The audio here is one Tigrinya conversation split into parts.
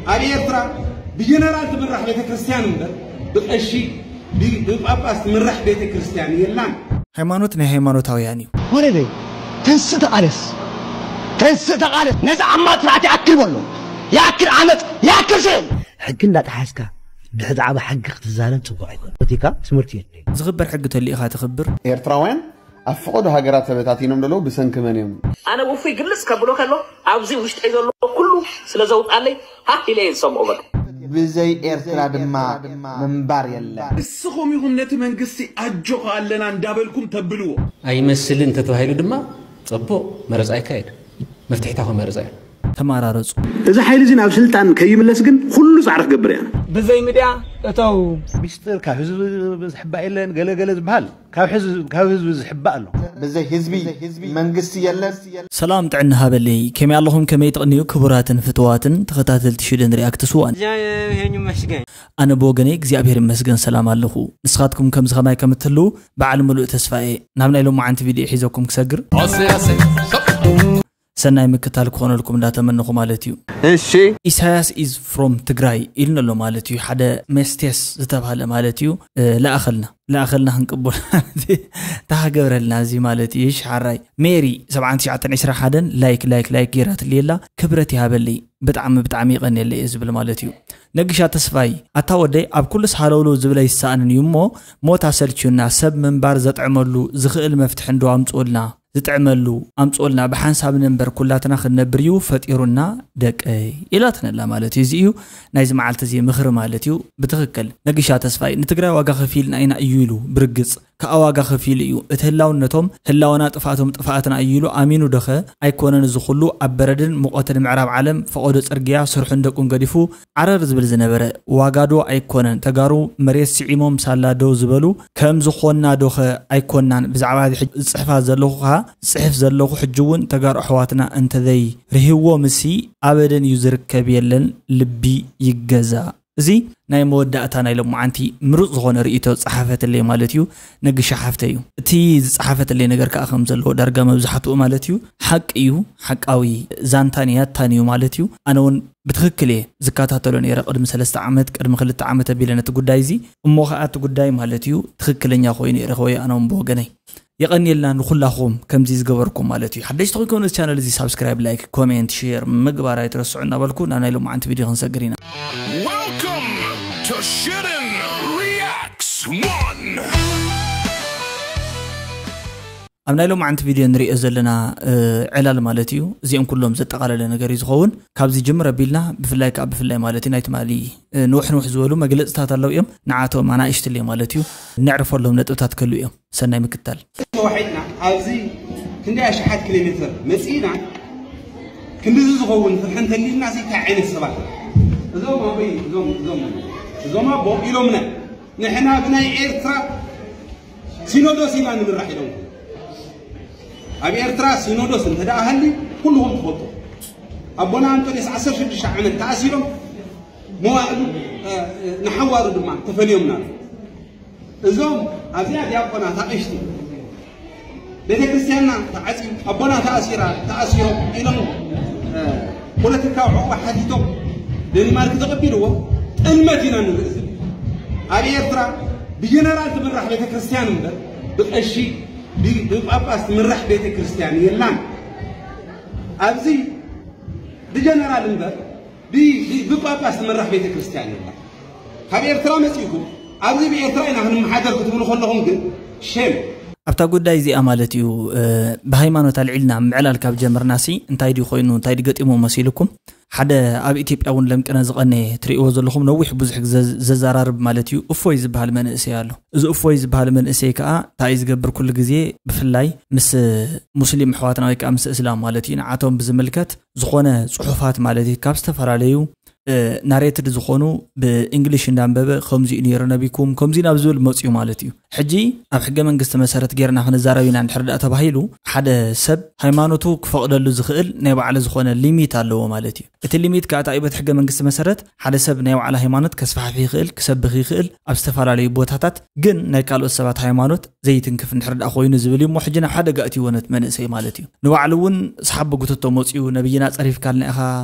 ኣብ ኤርትራ ብጀነራል ትምራሕ ቤተ ክርስቲያን እምበር ብቀሺ ብ- ብጳጳስ ትምራሕ ቤተ ክርስቲያን የላን። ሃይማኖት ናይ ሃይማኖታውያን እዩ። ወለደይ ተንስእ ተቓለስ፣ ተንስእ ተቓለስ። ነዚ ዓማት ስርዓት ይኣክል በሎ፣ ይኣክል ዓመፅ፣ ይኣክል ስዕል። ሕጊ እንዳጠሓስካ ብዛዕባ ሕጊ ክትዛረብ ፅቡቅ ኣይኮነ። ፖለቲካ ትምህርቲ የድልዮ። ዝኽበር ሕጊ ተሊእኻ ትኽብር። ኤርትራውያን ኣብ ፈቐዶ ሃገራት ተበታቲኖም ዘለዉ ብሰንኪ መን እዮም? ኣነ ውፉይ ግልጽ ከብሎ ከሎ ኣብዚ ውሽጠይ ዘሎ ኩሉ ስለ ዘውጻለይ ሃህ ኢለ እየ ዝሰምዖ በቃ። ብዘይ ኤርትራ ድማ ምንባር የለን። ንስኹም ኢኹም ነቲ መንግስቲ ኣጆኻ ኣለና እንዳበልኩም ተብልዎ። ኣይመስልን እንተተባሂሉ ድማ ጸቡቕ መረጻ ይካየድ። መፍትሒታ ኮ መረጻ እዩ። ተማራረጹ። እዚ ሓይሊ እዚ ናብ ስልጣን ከይምለስ ግን ኩሉ ጻዕሪ ክገብር እያ። ብዘይ ሚድያ እተው። ሚስጥር ካብ ህዝቢ ዝሕባእ የለን ገለ ገለ ዝበሃል ካብ ሕዝ- ካብ ህዝቢ ዝሕባእ ኣሎ። ብዘይ ህዝቢ መንግስቲ የለን። ሰላም ጥዕና ሃበለይ ከመይ ኣለኹም ከመይ ትቕንዩ ክቡራትን ፍትዋትን ተኸታተልቲ ሽደን ሪኣክት ስዋን ይሄን ይመስገን። ኣነ ብወገነይ እግዚኣብሔር ይመስገን ሰላም ኣለኹ ንስኻትኩም ከምዚ ኸማይ ከም እትህልዉ በዓል ምሉእ ተስፋ እየ ናብ ናይ ሎማዓንቲ ቪድዮ ሒዘኩም ክሰግር ሰናይ ምክታል ክኾነልኩም እንዳተመነኹ ማለት እዩ እሺ ኢሳያስ is from ትግራይ ኢሉን ኣሎ ማለት እዩ ሓደ ሜስቴስ ዝተባሃለ ማለት እዩ ለኣኸልና ለኣኸልና ክንቅበል ተሃገብረልና እዚ ማለት እዩ እሺ ሓራይ ሜሪ ሰብዓን ትሽዓተን ዕስራ ሓደን ላይክ ላይክ ላይክ ጌራትልየላ ክብረት ይሃበለይ ብጣዕሚ ብጣዕሚ ይቐንየለይ እየ ዝብል ማለት እዩ ነግሻ ተስፋይ ኣታ ወደይ ኣብ ኩሉስ ሃለውለው ዝብለ ይሰኣንን እዩ እሞ ሞት ኣሰልችዩና ሰብ ምንባር ዘጥዕመሉ ዝኽእል መፍትሒ እንዶ ኣምፅኡልና ዝጥዕመሉ ኣምፅኡልና ብሓንሳብ ንንበር ኩላትና ክንነብር እዩ ፈጢሩና ደቀይ ኢላትንላ ማለት እዩ እዚ እዩ ናይዚ መዓልቲ እዚ ምኽሪ ማለት እዩ ብትኽክል ነግሻ ተስፋይ ንትግራይ ዋጋ ከፊልና ኢና እዩ ኢሉ ብርግፅ ከኣ ዋጋ ከፊሉ እዩ እቲ ህላውነቶም ህላወና ጥፍኣቶም ጥፍኣትና እዩ ኢሉ ኣሚኑ ዶኸ ኣይኮነን እዚ ኩሉ ኣብ በረድን ሙቐትን ምዕራብ ዓለም ፈቐዶ ፅርግያ ስርሑን ደቁን ገዲፉ ዓረር ዝብል ዝነበረ ዋጋ ዶ ኣይኮነን ተጋሩ መሬት ስዒሞም ሳላ ደው ዝበሉ ከም ዝኾንና ዶኸ ኣይኮንናን ብዛዕባ እዚ ሕጂ ዝፅሕፋ ዘለኹ ከኣ ዝፅሕፍ ዘለኹ ሕጂ እውን ተጋሩ ኣሕዋትና እንተዘይ ርህዎም እሲ ኣበደን እዩ ዝርከብ የለን ልቢ ይገዛእ እዚ ናይ መወዳእታ ናይ ሎማዓንቲ ምሩፅ ዝኾነ ርእይቶ ዝፀሓፈትለይ ማለት እዩ ነግሻ ሓፍተይ እዩ እቲ ዝፀሓፈትለይ ነገር ከዓ ከም ዘለዎ ዳርጋ መብዛሕትኡ ማለት እዩ ሓቂ እዩ ሓቃዊ ዛንታን ያታን እዩ ማለት እዩ ኣነ እውን ብትኽክል እየ ዝከታተሎ ነይረ ቅድሚ ሰለስተ ዓመት ቅድሚ ክልተ ዓመት ኣቢለ ነቲ ጉዳይ እዚ እሞ ከዓ እቲ ጉዳይ ማለት እዩ ትኽክለኛ ኮይኑ እየ ረኸበዮ ኣነ እውን ብወገነይ የቐንየልና ንኹላኹም ከምዚ ዝገበርኩም ማለት እዩ ሓደሽቲ ኮይንኩም ነዚ ቻነል እዚ ሳብስክራይብ ላይክ ኮሜንት ሼር ምግባር ኣይትረስዑ እናበልኩ ናብ ናይ ሎማዓንቲ ቪድዮ ክንሰግር ኢና Welcome to Shitten Reacts one. ኣብ ናይ ሎማዓንቲ ቪድዮ ንሪኦ ዘለና ዕላል ማለት እዩ እዚኦም ኩሎም ዘጠቓለለ ነገር እዩ ዝኸውን ካብዚ ጅምር ኣቢልና ብፍላይ ከዓ ብፍላይ ማለት እዩ ናይ ትማሊ ንውሕ ንውሕ ዝበሉ መግለፅታት ኣለዉ እዮም ንዓቶም ኣናእሽትለይ ማለት እዩ ነዕርፈሎም ነጥብታት ክህሉ እዮም ሰናይ ምክታል ተዋሒጥና ኣብዚ ክንደይ ኣሽሓት ኪሎ ሜትር መፂእና ክንድዚ ዝኸውን ፍርሒ እንተሊልና ሲ እንታይ ዓይነት ሰባት እዮም? እዞም ኣበይ እዞም እዞም እዞም ኣቦ ኢሎምና ንሕና ብናይ ኤርትራ ሲኖዶስ ኢና ንምራሕ ኢሎም ኣብ ኤርትራ ሲኖዶስ እንተ ደኣ ሃልዩ ኩልኹም ትፈልጡ ኣቦና ኣንጦንዮስ ዓሰርተ ሽዱሽተ ዓመት ተኣሲሮም መዋእሉ ንሓዋሩ ድማ ተፈልዮምና እዞም ኣብዚኣ ዲያቆናት ኣቕሽቲ ቤተ ክርስቲያንና ተዓፅዩ ኣቦና ተኣሲራ ተኣሲሮም ኢሎም ፖለቲካዊ ዕቑባ ሓቲቶም ደንማርክ ተቐቢልዎ ጥልመት ኢና ንርኢ ዘለና ኣብ ኤርትራ ብጀነራል ትምራሕ ቤተ ክርስቲያን እምበር ብቐሺ ብጳጳስ ትምራሕ ቤተ ክርስቲያን የላን ኣብዚ ብጀነራል እምበር ብጳጳስ ትምራሕ ቤተ ክርስቲያን የላ ካብ ኤርትራ መፂእኩም ኣብዚ ብኤርትራ ኢና ክንመሓደር ክትብሉ ከለኹም ግን ሸም ኣብታ ጉዳይ እዚኣ ማለት እዩ ብሃይማኖት ኣልዒልና ምዕላል ካብ ጀመርና ሲ እንታይ ድዩ ኮይኑ እንታይ ድዩ ገጢሙ መሲልኩም ሓደ ኣብ ኢትዮጵያ እውን ለምቅነ ዝቐነ ትርእይዎ ዘለኹም ነዊሕ ብዙሕ ግዜ ዘዘራርብ ማለት እዩ እፎይ ዝበሃል መንእሰይ ኣሎ እዚ እፎይ ዝበሃል መንእሰይ ከዓ እንታይ ዝገብር ኩሉ ግዜ ብፍላይ ምስ ሙስሊም ኣሕዋትና ወይ ከዓ ምስ እስላም ማለት እዩ ንዓቶም ብዝምልከት ዝኾነ ፅሑፋት ማለት እዩ ካብ ዝተፈላለዩ ናሬትድ ዝኾኑ ብእንግሊሽ እንዳንበበ ከምዚኡ ነይሩ ነቢኩም ከምዚኡ ናብ ዝብል መፅኡ ማለት እዩ ሕጂ ኣብ ሕገ መንግስቲ መሰረት ጌርና ክንዛረብ ኢና እንድሕር ደኣ ተባሂሉ፣ ሓደ ሰብ ሃይማኖቱ ክፈቕደሉ ዝኽእል ናይ ባዕሉ ዝኾነ ሊሚት ኣለዎ ማለት እዩ። እቲ ሊሚት ከኣ እንታይ እዩ? በቲ ሕገ መንግስቲ መሰረት ሓደ ሰብ ናይ ባዕሉ ሃይማኖት ከስፋሕፍ ይኽእል፣ ክሰብኽ ይኽእል፣ ኣብ ዝተፈላለዩ ቦታታት፣ ግን ናይ ካልኦት ሰባት ሃይማኖት ዘይትንክፍ እንድሕር ደኣ ኮይኑ ዝብል እዩ። እሞ ሕጂ ናብ ሓደጋ እትይዎ ነቲ መንእሰይ ማለት እዩ። ንባዕሉ እውን ሰሓቢ ጉትቶ መፅኡ፣ ነብይና ፀሪፍካልና ኢኻ፣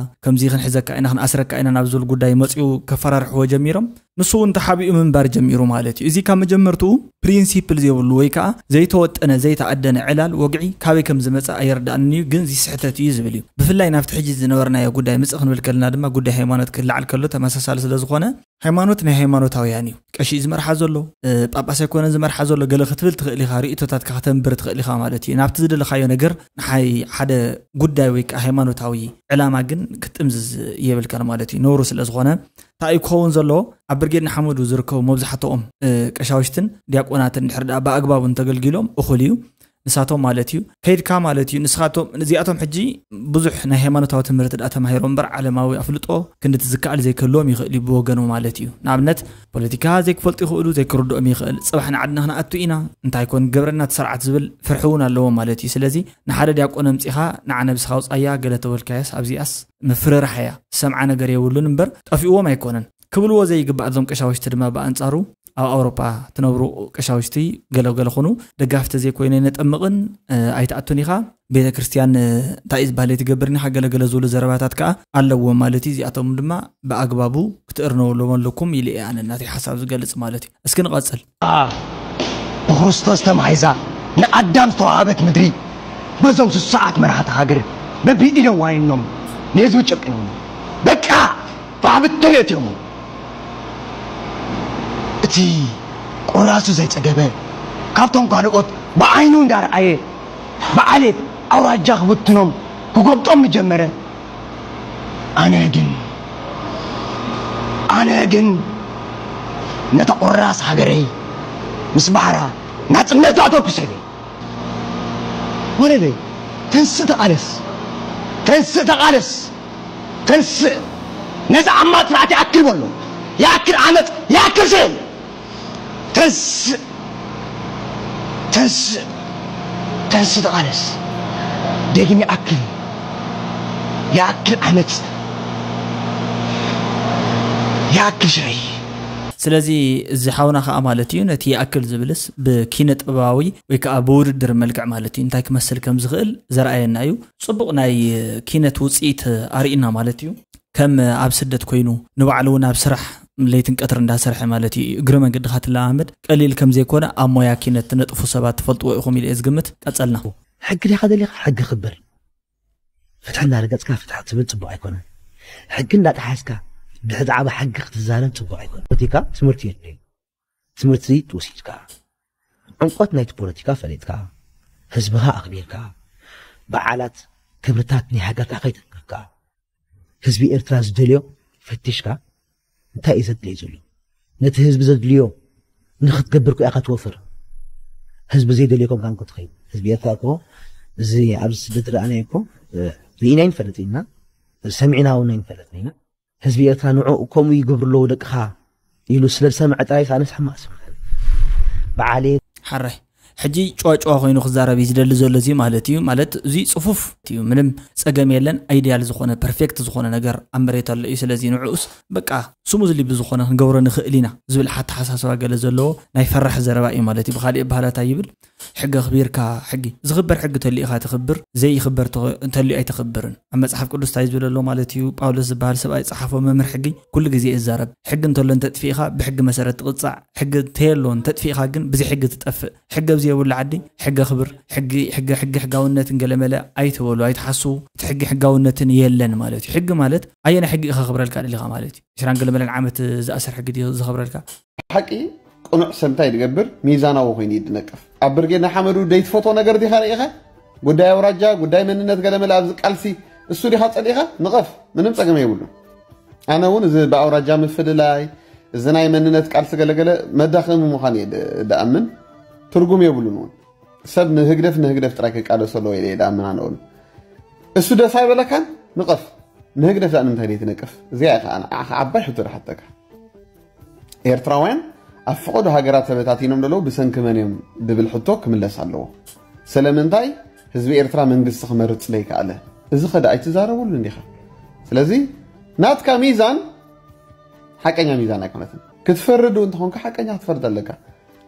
ከምዚ ክንሕዘካ ኢና፣ ክንኣስረካ ኢና ናብ ዝብል ጉዳይ መፅኡ ከፈራርሕዎ ጀሚሮም። ንሱ እውን ተሓቢኡ ምንባር ጀሚሩ ማለት እዩ። እዚ ካብ መጀመርትኡ ፕሪንሲፕል ዘይብሉ ወይ ከዓ ዘይተወጠነ ዘይተኣደነ ዕላል ወግዒ ካበይ ከም ዝመፀ ኣይርዳእንን እዩ፣ ግን እዚ ስሕተት እዩ ዝብል እዩ። ብፍላይ ናብቲ ሕጂ ዝነበርናዮ ጉዳይ ምፅእ ክንብል ከለና ድማ ጉዳይ ሃይማኖት ክለዓል ከሎ ተመሳሳሊ ስለ ዝኾነ፣ ሃይማኖት ናይ ሃይማኖታውያን እዩ። ቀሺ እዩ ዝመርሓ ዘሎ፣ እ፣ ጳጳስ ኣይኮነን ዝመርሓ ዘሎ፣ ገለ ክትብል ትኽእል ኢኻ፣ ርእይቶታትካ ከተንብር ትኽእል ኢኻ ማለት እዩ። ናብቲ ዝደለኻዮ ነገር ንሓይ ሓደ ጉዳይ ወይ ከዓ ሃይማኖታዊ ዕላማ ግን ክትጥምዝዝ የብልካን ማለት እዩ። ነውሩ ስለ ዝኾነ እንታይ እዩ ክኸውን ዘለዎ? ኣብ ብርጌድ ንሓመዱ ዝርከቡ መብዛሕትኦም፣ እ፣ ቀሻውሽትን ዲያቆናትን እንድሕር ደኣ ብኣግባቡ እንተገልጊሎም እኹል እዩ። ንሳቶም ማለት እዩ ከይድካ ማለት እዩ። ንስኻቶም እዚኣቶም ሕጂ ብዙሕ ናይ ሃይማኖታዊ ትምህርቲ ደኣ ተማሂሮም እምበር ዓለማዊ ኣፍልጦ ክንድቲ ዝከኣል ዘይክህልዎም ይኽእል እዩ ብወገኑ ማለት እዩ። ንኣብነት ፖለቲካ ዘይክፈልጡ ይኽእሉ፣ ዘይክርድኦም ይኽእል። ጽባሕ ንዓድና ክንኣቱ ኢና፣ እንታይ ኮን ገብረና እቲ ስርዓት ዝብል ፍርሒ እውን ኣለዎም ማለት እዩ። ስለዚ ንሓደ ዲያቆን ኣምጺኻ ንዓ ነብስኻ ውጻያ ገለ ተበልካዮስ ኣብዚኣስ ምፍርራሕ እያ፣ ዝሰምዓ ነገር የብሉን እምበር ጠፊእዎም ኣይኮነን ክብልዎ ዘይግባእ። እዞም ቀሻውሽቲ ድማ ብኣንጻሩ ኣብ ኣውሮፓ ትነብሩ ቀሻውሽቲ ገለ ገለ ኹኑ፣ ደጋፍቲ ዘይኮይነ ነጠምቕን፣ እ፣ ኣይትኣቱን ኢኻ፣ ቤተ ክርስቲያን፣ እ፣ እንታይ እዩ ዝበሃል ኣይትገብርን ኢኻ፣ ገለ ገለ ዝብሉ ዘረባታት ከኣ ኣለዎም ማለት እዩ። እዚኣቶም ድማ ብኣግባቡ ክትእርነውሎም ኣለኩም ኢሉ እየ ኣነ ናተይ ሓሳብ ዝገልጽ ማለት እዩ። እስኪ ንቐጽል። ብክርስቶስ ተማሂዛ ንኣዳም ዝተዋሃበት ምድሪ በዞም ስሱዓት መራሕቲ ሃገር በቢኢዶም ዋይኖም ነህዝቢ ጨቂኖም በቃ ብዓብተው የእትዮም። እቲ ቆራሱ ዘይጸገበ ካብቶም ካልኦት ብዓይኑ እንዳረኣየ ብዓሌት ኣውራጃ ክብትኖም ክጎብጦም ምጀመረ። ኣነ ግን ኣነ ግን ነታ ቆራስ ሃገረይ ምስ ባሕራ ናጽነት ኣተኩሰለይ። ወለደይ ተንስእ ተቓለስ፣ ተንስእ ተቓለስ፣ ተንስእ። ነዚ ዓማት ስርዓት ይኣክል በሎ፣ ይኣክል ዓመፅ፣ ይኣክል ስዕል። ተንስእ፣ ተንስእ፣ ተንስእ ተቓለስ። ደግም ይኣክል፣ ይኣክል ዓመፅ፣ ይኣክል ሽረይ። ስለዚ እዚ ሓውና ከዓ ማለት እዩ ነቲ ይኣክል ዝብልስ ብኪነ ጥበባዊ ወይ ከዓ ብውድድር መልክዕ ማለት እዩ እንታይ ክመስል ከም ዝኽእል ዘርኣየና እዩ። ፅቡቕ ናይ ኪነት ውፅኢት ኣርኢና ማለት እዩ። ከም ኣብ ስደት ኮይኑ ንባዕሉ እውን ኣብ ስራሕ ለይትን ቀትር እንዳሰርሐ ማለት እዩ። እግሪ መንገድኻ ትለማመድ ቀሊል ከም ዘይኮነ ኣብ ሞያ ኪነት ትነጥፉ ሰባት ትፈልጥዎ ኢኹም ኢለ እየ ዝግምት። ቀጸልና። ሕጊ ዲኻ ደሊኻ? ሕጊ ክብር። ፍትሒ እንዳረገጽካ ፍትሒ ትብል ጽቡቕ ኣይኮነን። ሕጊ እንዳጠሓስካ ብዛዕባ ሕጊ ክትዛረብ ጽቡቕ ኣይኮነን። ፖለቲካ ትምህርቲ የድልዮ። ትምህርቲ ወሲድካ፣ ዕምቆት ናይቲ ፖለቲካ ፈሊጥካ፣ ህዝብኻ ኣኽቢርካ፣ በዓላት ክብርታት ናይ ሃገርካ ከይተንከፍካ፣ ህዝቢ ኤርትራ ዝደልዮ ፈቲሽካ፣ እንታይ እዩ ዘድልዮ ዘሎ? ነቲ ህዝቢ ዘድልዮ ንኽትገብር እኮ ኢኻ ትወፍር። ህዝቢ ዘይደልዮ እኮ ምዃን እኮ ትኸይድ። ህዝቢ ኤርትራ እኮ እዚ ኣብዚ ስደት ዝረኣናዮ እኮ፣ እ፣ ርኢና ኣይንፈልጥን ኢና፣ ሰሚዕና እውን ኣይንፈልጥን ኢና። ህዝቢ ኤርትራ ንዕኡ ከምኡ ይገብሩ ኣለዉ ደቅኻ ኢሉ ስለ ዝሰምዐ ጥራይ ኣነስ ሕማቕ ስምዓኒ። በዓሌ ሓራይ ሕጂ ጨዋ ጨዋ ኮይኑ ክዛረብ እዩ ዝደሊ ዘሎ እዚ ማለት እዩ። ማለት እዚ ጽፉፍ እዩ፣ ምንም ጸገም የለን። ኣይድያል ዝኾነ ፐርፌክት ዝኾነ ነገር ኣብ መሬት ኣሎ እዩ። ስለዚ ንዕኡስ በቃ ስሙዝሊ ብዝኾነ ክንገብሮ ንኽእል ኢና ዝብል ሓተሓሳስባ ገለ ዘለዎ ናይ ፈራሕ ዘረባ እዩ ማለት እዩ። ብኻሊእ ኣበሃህላ እንታይ ይብል? ሕጊ ኣኽቢርካ፣ ሕጊ ዝኽበር ሕጊ ተልዩ ኢኻ ትኽብር፣ ዘይኽበር ተኸ-፣ እንተልዩ ኣይተኽብርን። ኣብ መጽሓፍ ቅዱስ እንታይ ዝብል ኣሎ ማለት እዩ? ጳውሎስ ዝበሃል ሰብኣይ ጸሓፎ፣ መምህር ሕጊ፣ ኩሉ ግዜ ይዛረብ። ሕጊ እንተሎ እንተጥፊእኻ ብሕጊ መሰረት ትቕጻዕ፣ ሕጊ እንተየሎ እንተጥፊእኻ ግን ብዘይ ሕጊ ትጠፍእ። ሕጊ ኣብ ዘየብሉ ዓዲ ሕጊ ኣኽብር፣ ሕጊ፣ ሕጊ፣ ሕጊ ሕጋውነትን ገለመለ ኣይትበሉ፣ ኣይትሓስዉ። እቲ ሕጊ ሕጋውነትን የለን ማለት እዩ። ሕጊ ማለት ኣየናይ ሕጊ እዩ ከኽብረልካ ደሊኻ ማለት እዩ? ዕስራን ገለመለን ዓመት ዝኣሰር ሕጊ ድዩ ዘኽብረልካ? ሓቂ ቅኑዕ ሰብ እንታይ ዝገብር ሚዛናዊ ኮይኑ እዩ ዝነቅፍ። ኣብ ብርጌድ ንሓመዱ ዘይትፈትዎ ነገር ዲኻ ርኢኻ? ጉዳይ ኣውራጃ፣ ጉዳይ መንነት ገለመለ ኣብዚ ቃልሲ እሱ ዲኻ ጸሊእኻ? ንቐፍ፣ ምንም ጸገም የብሉን። ኣነ እውን እዚ ብኣውራጃ ምፍልላይ፣ እዚ ናይ መንነት ቃልሲ ገለገለ መዳኸሚ ምዃን እየ ድ-፣ ድኣምን። ትርጉም የብሉን እውን። ሰብ ንህግደፍ ንህግደፍ ጥራይ ክቃለሶ ኣለዎ ኢለ እየ ድኣምን ኣነ እውን። እሱ ደስ ኣይበለካን ንቐፍ። ንህግደፍ ደኣ ንምንታይ ዘይትነቅፍ? እዚኣ ኢኻ ኣነ፣ ዓኻ ዓባይ ሕቶ ድሓተካ። ኤርትራውያን ኣብ ፈቐዶ ሃገራት ተበታቲኖም ዘለዉ ብሰንኪ መን እዮም ድብል ሕቶ ክምለስ ኣለዎ። ስለምንታይ ህዝቢ ኤርትራ መንግስቲ ክመርጽ ዘይከኣለ? እዚ ኸ ደኣ ኣይትዛረበሉን ዲኻ? ስለዚ ናትካ ሚዛን ሓቀኛ ሚዛን ኣይኮነትን። ክትፈርድ እውን እንተኾንካ ሓቀኛ ክትፈርድ ኣለካ።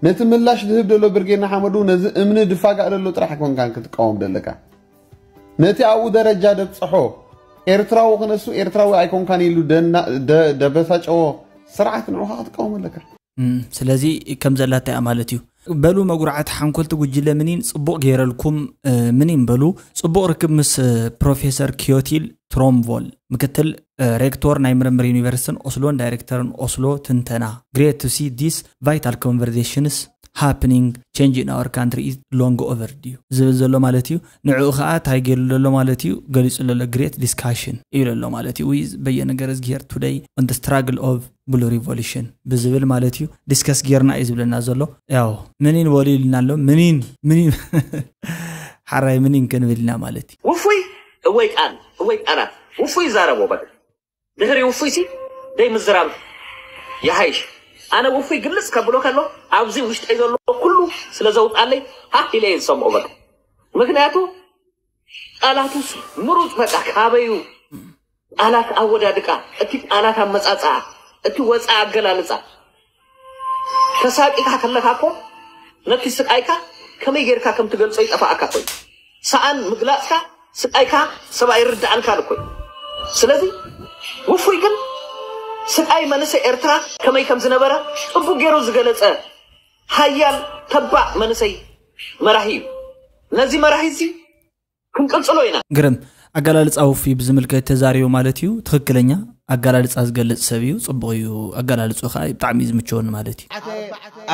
ነቲ ምላሽ ዝህብ ዘሎ ብርጌድ ንሓመዱ ነዚ እምኒ ድፋጋእ ዘሎ ጥራሕ ኣይኮንካን ክትቃወም ዘለካ። ነቲ ኣብኡ ደረጃ ደብጽሖ ኤርትራዊ ክነሱ ኤርትራዊ ኣይኮንካን ኢሉ ደና- ደ- ደበሳጨዎ ስርዓት ንዑኻ ክትቃወም ኣለካ። እም፣ ስለዚ ከም ዘላታ እያ ማለት እዩ። በሉ መጉራዕቲ ሓንኮልቲ ጉጅለ ምኒን ጽቡቕ ገይረልኩም። እ፣ ምኒን በሉ ጽቡቕ ርክብ ምስ እ፣ ፕሮፌሰር ኪዮቲል ትሮምቮል ምክትል እ፣ ሬክቶር ናይ ምርምር ዩኒቨርሲቲን ኦስሎን ዳይሬክተርን ኦስሎ ትንተና። Great to see this vital conversations happening, change in our country is long overdue ዝብል ዘሎ ማለት እዩ። ንዕኡ ከዓ እንታይ ገይሩ ዘሎ ማለት እዩ? ገሊጹ ዘሎ great discussion ይብሎ ኣሎ ማለት እዩ። We በየነ ገረዝጊሄር today on the struggle of blue revolution ብዝብል ማለት እዩ ዲስከስ ጌርና እዩ ዝብለና ዘሎ። ያው ምኒን ወሉ ኢልና ኣሎ። ምኒን ምኒን ሓራይ ምኒን ክንብል ኢና ማለት እዩ። ውፉይ እወይ ቃል እወይ ቃላት ውፉይ ይዛረቦ በቃ። ድሕሪ ውፉይ ሲ ደይ ምዝራብ ይሃይሽ። ኣነ ውፉይ ግልጽ ከብሎ ከሎ ኣብዚ ውሽጠይ ዘሎ ኩሉ ስለ ዘውጣለይ ሃህ ኢለ እየ ዝሰምዖ በቃ። ምክንያቱ ቃላቱስ ምሩጽ በቃ ካበዩ ቃላት ኣወዳድቃ፣ እቲ ቃላት ኣመጻጽኣ፣ እቲ ወጻኢ ኣገላልጻ ተሳቂካ ከለካ እኮ ነቲ ስቃይካ ከመይ ጌርካ ከም ትገልጾ ይጠፋኣካ እኮ እዩ። ሰኣን ምግላጽካ ስቃይካ ሰብኣይ ይርድኣልካ እኮ እዩ። ስለዚ ውፉይ ግን ስቃይ መንእሰይ ኤርትራ ከመይ ከም ዝነበረ ጽቡቅ ገይሩ ዝገለጸ ሃያል ተባዕ መንእሰይ መራሂ እዩ። ነዚ መራሂ እዚ ክንቅጽሎ ኢና። ግርም ኣገላልጻ ውፉይ ብዝምልከት ተዛሪቡ ማለት እዩ። ትኽክለኛ ኣገላልጻ ዝገልጽ ሰብ እዩ። ጽቡቕ እዩ ኣገላልጹ ከዓ ብጣዕሚ እዩ ዝምችወኒ ማለት እዩ።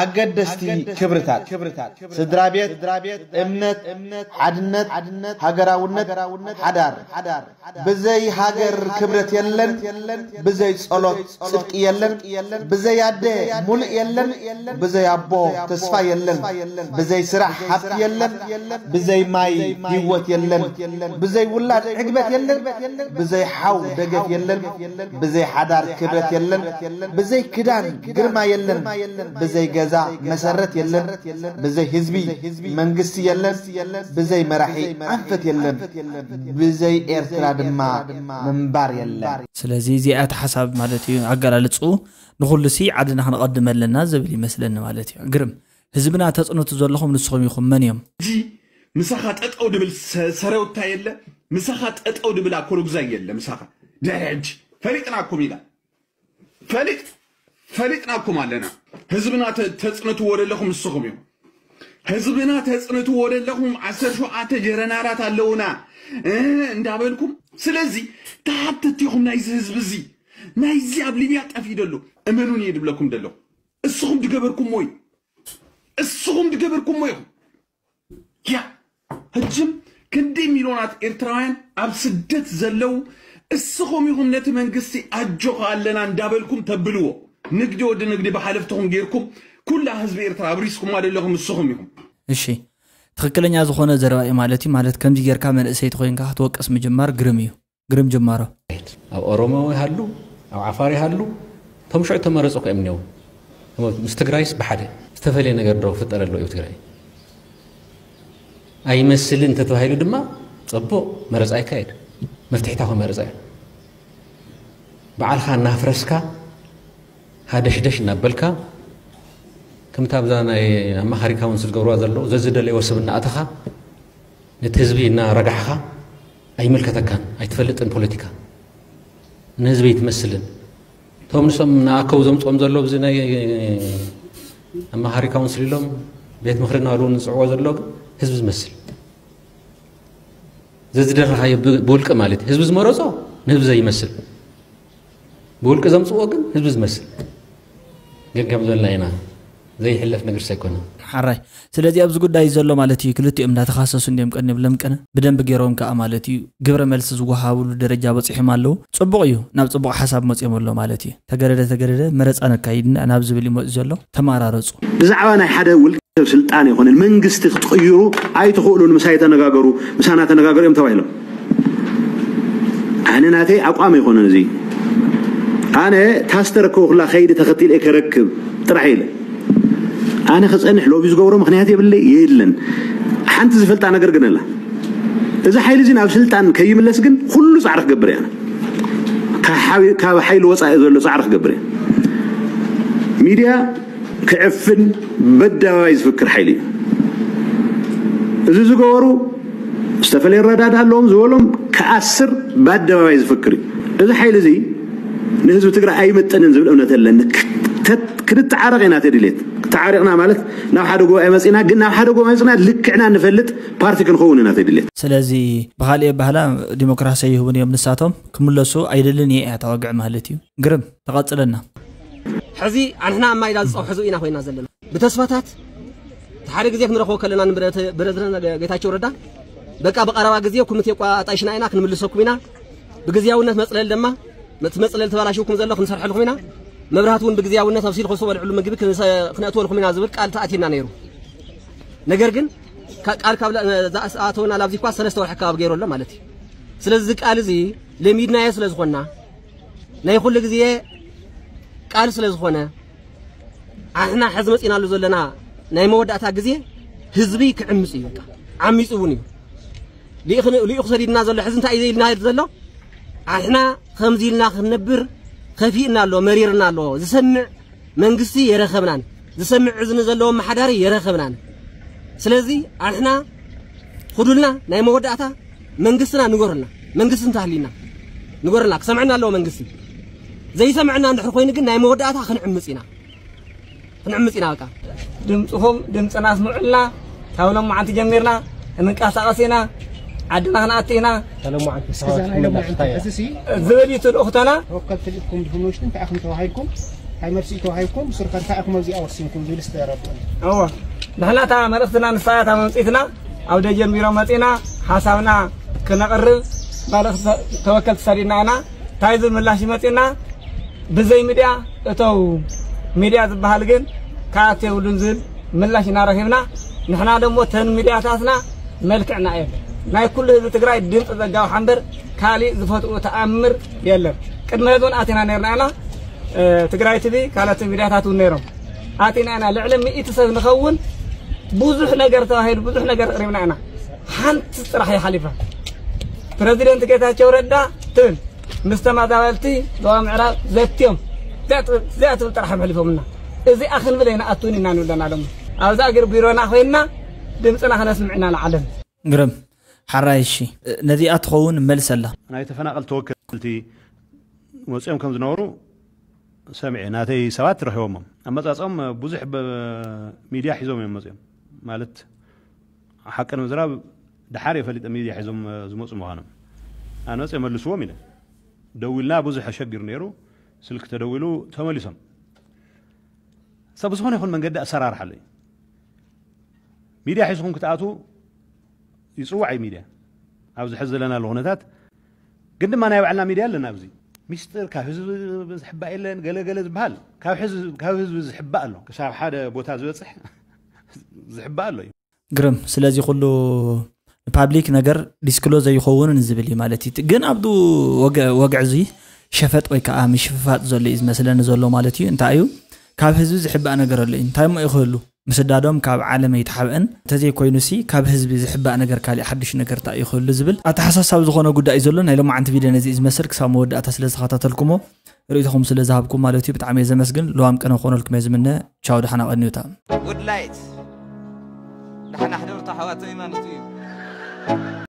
ኣገደስቲ ክብርታት ስድራ ቤት፣ እምነት፣ ሓድነት፣ ሃገራውነት፣ ሓዳር። ብዘይ ሃገር ክብረት የለን፣ ብዘይ ጸሎት ጽድቂ የለን፣ ብዘይ ኣደ ሙሉእ የለን፣ ብዘይ ኣቦ ተስፋ የለን፣ ብዘይ ስራሕ ሃብቲ የለን፣ ብዘይ ማይ ህይወት የለን፣ ብዘይ ውላድ ዕግበት የለን፣ ብዘይ ሓው ደገፍ የለን፣ ብዘይ ሓዳር ክብረት የለን፣ ብዘይ ክዳን ግርማ የለን፣ ብዘይ ገዛ መሰረት የለን፣ ብዘይ ህዝቢ መንግስቲ የለን፣ ብዘይ መራሒ ኣንፈት የለን፣ ብዘይ ኤርትራ ድማ ምንባር የለን። ስለዚ እዚኣ እቲ ሓሳብ ማለት እዩ ኣገላልጽኡ ንኹሉ ሲ ዓድና ክንቐድም ኣለና ዝብል ይመስለኒ ማለት እዩ። ግርም ህዝብና ተጽንቱ ዘለኹም ንስኹም ኢኹም መን እዮም? ሕጂ ምሳኻ ጠጠው ድብል ሰ- ሰረውታ የለ፣ ምሳኻ ጠጠው ድብል ኣኮሎጉዛይ የለ። ምሳኻ ድሕሪ ሕጂ ፈሊጥናኩም ኢና። ፈሊጥ ፈሊጥናኩም ኣለና። ህዝብና ተ- ተጽንትዎ ዘለኹም ንስኹም እዮም። ህዝብና ተጽንትዎ ዘለኹም ዓሰርተ ሸውዓተ ጀረናላት ኣለውና እ፣ እንዳበልኩም። ስለዚ ተሓተቲ ኢኹም ናይዚ ህዝቢ እዚ። ናይዚ ኣብ ሊብያ ጠፊኡ ደሎ እመኑን እየ ድብለኩም ደለኹ። እስኹም ድገበርኩሞ እዩ። እስኹም ድገበርኩሞ ኢኹም። ያ ሕጅም ክንደይ ሚልዮናት ኤርትራውያን ኣብ ስደት ዘለዉ እስኹም ኢኹም ነቲ መንግስቲ ኣጆኻ ኣለና እንዳበልኩም ተብልዎ። ንግዲ ወዲ ንግዲ ብሓለፍትኹም ጌርኩም ኩላ ህዝቢ ኤርትራ ኣብሪስኩማ ዘለኹም እስኹም ኢኹም። እሺ፣ ትኽክለኛ ዝኾነ ዘረባ እዩ ማለት እዩ። ማለት ከምዚ ጌርካ መንእሰይ ተኾይንካ ክትወቅስ ምጅማር ግርም እዩ። ግርም ጅማሮ። ኣብ ኦሮሞ ይሃሉ፣ ኣብ ዓፋር ይሃሉ፣ እቶም ሽዑ ተመረፁ እኮ እዮም እኒአው። ምስ ትግራይስ ብሓደ ዝተፈለየ ነገር ዶ ክፍጠር ኣለዎ እዩ ትግራይ? ኣይመስልን እንተተባሂሉ ድማ ፅቡቕ መረፃ ይካየድ። መፍትሒታ ኮ መረፃ እዩ። በዓልኻ እናፍረስካ ሃደሽደሽ እናበልካ ከምታ ኣብዛ ናይ ኣማኻሪ ካውንስል ዝገብርዋ ዘለዉ ዘዝደለይዎ ሰብ እናኣተኻ ነቲ ህዝቢ እናረጋሕኻ ኣይምልከተካን ኣይትፈልጥን ፖለቲካ ንህዝቢ ኣይትመስልን። እቶም ንሶም ንኣከው ዘምፅኦም ዘሎ ብዚ ናይ ኣማኻሪ ካውንስል ኢሎም ቤት ምኽሪ እናበሉ ንፅዕዎ ዘሎ ግን ህዝቢ ዝመስል ዘዝደረኻዮ ብ- ብውልቂ ማለት እዩ። ህዝቢ ዝመረፆ ንህዝቢ ዘይመስል ብውልቂ ዘምፅዎ ግን ህዝቢ ዝመስል ግን ከም ዘለና ኢና ዘይሕለፍ ነገር ኣይኮነ። ሓራይ ስለዚ ኣብዚ ጉዳይ ዘሎ ማለት እዩ ክልቲኦም እንዳተኻሰሱ እንዲዮም ቀን ብለምቀነ ብደንብ ገይሮም ከዓ ማለት እዩ ግብረ መልሲ ዝወሃብሉ ደረጃ በፂሖም ኣለዉ። ፅቡቕ እዩ ናብ ፅቡቕ ሓሳብ መፂኦም ኣሎ ማለት እዩ። ተገደደ ተገደደ መረፃ ነካይድ ናብ ዝብል እዩ መፂ ዘሎ። ተማራረፁ። ብዛዕባ ናይ ሓደ ውልቀ ሰብ ስልጣን ይኾነ መንግስቲ ክትቕይሩ ኣይትኽእሉን። ምሳይ ተነጋገሩ፣ ምሳና ተነጋገሩ እዮም ተባሂሎም። ኣነ ናተይ ኣቋም ኣይኮነን እዚ። ኣነ ታስተረከቡ ኩላ ከይዲ ተኸቲለ ከረክብ ጥራሕ ኢለ ኣነ ክፀንሕ ሎቢ ዝገብሮ ምክንያት የብለይ የለን። ሓንቲ ዝፈልጣ ነገር ግን ኣላ። እዚ ሓይሊ እዚ ናብ ስልጣን ከይምለስ ግን ኩሉ ፃዕሪ ክገብር እያ። ካብ ሓዊ- ካብ ሓይሊ ወፃኢ ዘሎ ፃዕሪ ክገብር እያ። ሚድያ ክዕፍን በደባባይ ዝፍክር ሓይሊ እዩ። እዚ ዝገበሩ ዝተፈለየ ረዳድ ኣለዎም ዝበሎም ክኣስር በደባባይ ዝፍክር እዩ። እዚ ሓይሊ እዚ ንህዝቢ ትግራይ ኣይምጥንን ዝብል እምነት ኣለኒ። ክተ- ክንተዓረቕ ኢና ተድልየት። ተዓሪቕና ማለት ናብ ሓደ ጉባኤ መፂና፣ ግን ናብ ሓደ ጉባኤ መፂና ልክዕና ንፈልጥ ፓርቲ ክንኸውን ኢና ተድልየት። ስለዚ ብካሊእ ኣባህላ ዲሞክራሲ ይህቡን እዮም ንሳቶም ክምለሱ ኣይደልን እየ እያ ተዋግዕ ማለት እዩ። ግርም ተቐጽለና። ሕዚ ኣንሕና ኣብ ማይዳ ዝፀውሐ ህዝቢ ኢና ኮይና ዘለና ብተስፋታት። ሓደ ግዜ ክንረኽቦ ከለና ንብረት- ብረዝደንት ጌታቸው ረዳ በቃ ብቐረባ ግዜ ኮሚቴ ኣቋጣይሽና ኢና ክንምልሰኩም ኢና። ብግዜያውነት መፅለል ድማ እቲ መፅለል ተበላሽውኩም ዘሎ ክንሰርሐልኩም ኢና። መብራህቲ እውን ብግዜያውነት ኣብ ሲልኮ ዝበልዕሉ ምግቢ ክንሰ- ክነእትወልኩም ኢና ዝብል ቃል ተኣቲና ነይሩ። ነገር ግን ካ- ቃል ካብ ዝኣተወና ላብዚ እኳ ሰለስተ ወርሒ ኣካባቢ ገይሩ ኣሎ ማለት እዩ። ስለዚ እዚ ቃል እዚ ለሚድናዮ ስለ ዝኾንና ናይ ኩሉ ግዜ ቃል ስለ ዝኾነ ኣሕና ሕዚ መፂናሉ ዘለና ናይ መወዳእታ ግዜ ህዝቢ ክዕምፅ እዩ። በቃ ዓሚፁ እውን እዩ። ልኢኽ- ልኢኹ ሰዲድና ዘሎ ሕዚ እንታይ እዩ ኢልና ዘሎ? ኣሕና ከምዚ ኢልና ክንነብር ከፊእና ኣሎ፣ መሪርና ኣሎ። ዝሰምዕ መንግስቲ የረኸብናን ዝሰምዕ እዝኒ ዘለዎ ኣመሓዳሪ የረኸብናን። ስለዚ ኣንሕና ኹዱልና ናይ መወዳእታ መንግስትና ንገሩልና። መንግስቲ እንተሃልዩና ንገሩልና፣ ክሰምዐና ኣለዎ መንግስቲ። ዘይሰምዐና እንድሕር ኮይኑ ግን ናይ መወዳእታ ክንዕምፅ ኢና። ክንዕምፅ ኢና በቃ። ድምፅኹም ድምፅና ኣስምዑልና። ካብ ሎማዓንቲ ጀሚርና ክንንቀሳቐስ ኢና። ዓድና ክንኣቲ ኢና። ተለማዓንቲ ስራዊት ክምላሽ እንታይ እያ? ዝብል እዩ ትልእኽቶና። ተወከልቲ ልእኩም ድኹም ውሽጢ እንታይ ኢኹም ተባሂልኩም እንታይ መልሲ እዩ ተባሂልኩም ብስሩ ከ እንታይ ኢኹም ኣብዚኣ ወሲንኩም ዝብል ዝተረብኡን እወ ንሕና እታ መልእኽትና ንሳ እያ እታ መምፅኢትና። ኣብ ደጀን ቢሮ መፂና ሓሳብና ክነቕርብ መልእኽቲ ተወከልቲ ሰዲድና ኢና። እንታይ ዝብል ምላሽ ይመፅና? ብዘይ ሚድያ እተው፣ ሚድያ ዝበሃል ግን ክኣቱ የብሉን ዝብል ምላሽ ኢና ረኺብና። ንሕና ደሞ ተን ሚድያታትና መልክዕና እየን። ናይ ኩሉ ህዝቢ ትግራይ ድምፂ ዘጋውሓ እምበር ካሊእ ዝፈትኡ ተኣምር የለን። ቅድሚ ሕዚ እውን ኣቲና ነርና ኢና። ትግራይ ቲቪ ካልኦት ሚድያታት እውን ነይሮም ኣቲና ኢና። ልዕሊ ሚእቲ ሰብ ንኸውን ብዙሕ ነገር ተባሂሉ ብዙሕ ነገር ኣቕሪብና ኢና። ሓንቲ ጥራሕ እያ ሓሊፋ። ፕረዚደንት ጌታቸው ረዳ ትብል ምስ ተመዛበልቲ ዞባ ምዕራብ ዘትዮም እዚኣ ትብል ጥራሕ ኣሕሊፎምና። እዚኣ ክንብል ኣይንኣቱን ኢና ንብለና ደሞ ኣብዛ እግሪ ቢሮና ኮይንና ድምፅና ክነስምዕ ኢና ንዓለም። ግርም ሓራይ እሺ ነዚኣ ትኸውን መልሰላ። ናይ ተፈናቐል ተወከልቲ መፅኦም ከም ዝነበሩ ሰሚዐ። ናተይ ሰባት ረኺቦሞም ኣመፃፅኦም ብዙሕ ሚድያ ሒዞም እዮም መፅኦም ማለት ሓቂ ንምዝራብ ደሓር የፈሊጠ ሚድያ ሒዞም ዝመፁ ምዃኖም ኣነ መፅኦም መልስዎም ኢለ ደዊልና ብዙሕ ኣሸጊሩ ነይሩ። ስልክ ተደዊሉ ተመሊሶም ሰብ ብዝኾነ ይኹን መንገዲ ኣሰራርሓ ኣሎ እዩ። ሚድያ ሒዝኹም ክትኣትዉ ይፅዋዕ እዩ ሚድያ ኣብዚ ሕዚ ዘለናሉ ኩነታት። ግን ድማ ናይ ባዕልና ሚድያ ኣለና ኣብዚ ሚስጥር ካብ ህዝቢ ዝሕባእ የለን ገለገለ ዝበሃል ካብ ህዝቢ ዝሕባእ ኣሎ ክሳብ ሓደ ቦታ ዝበፅሕ ዝሕባእ ኣሎ እዩ። ግርም ስለዚ ኩሉ ንፓብሊክ ነገር ዲስክሎዝ ኣይኸውንን ዝብል እዩ ማለት እዩ። ግን ኣብዱ ወግዒ እዚ ሸፈጥ ወይ ከዓ ምሽፍፋጥ ዘሎ እዩ ዝመስለኒ ዘሎ ማለት እዩ። እንታይ እዩ ካብ ህዝቢ ዝሕባእ ነገር ኣሎ እዩ እንታይ እሞ ይኽህሉ ምስዳዶም ካብ ዓለም ኣይተሓብአን እንተዘይኮይኑ ሲ ካብ ህዝቢ ዝሕባእ ነገር ካሊእ ሓድሽ ነገር እንታይ ይኽህሉ ዝብል ኣተሓሳሳብ ዝኾነ ጉዳይ እዩ ዘሎ። ናይ ሎማዓንቲ ቪድዮ ነዚ እዩ ዝመስል ክሳብ መወዳእታ ስለ ዝተኸታተልኩሞ ርእይቶኹም ስለ ዝሃብኩም ማለት እዩ ብጣዕሚ እየ ዘመስግን። ለዋም ቀነ ክኾነልኩም እየ ዝምነ። ቻው ደሓና ቀንዩታ። ጉድ ላይት ደሓና ሕደሩ ተሓዋተይ ማለት እዩ።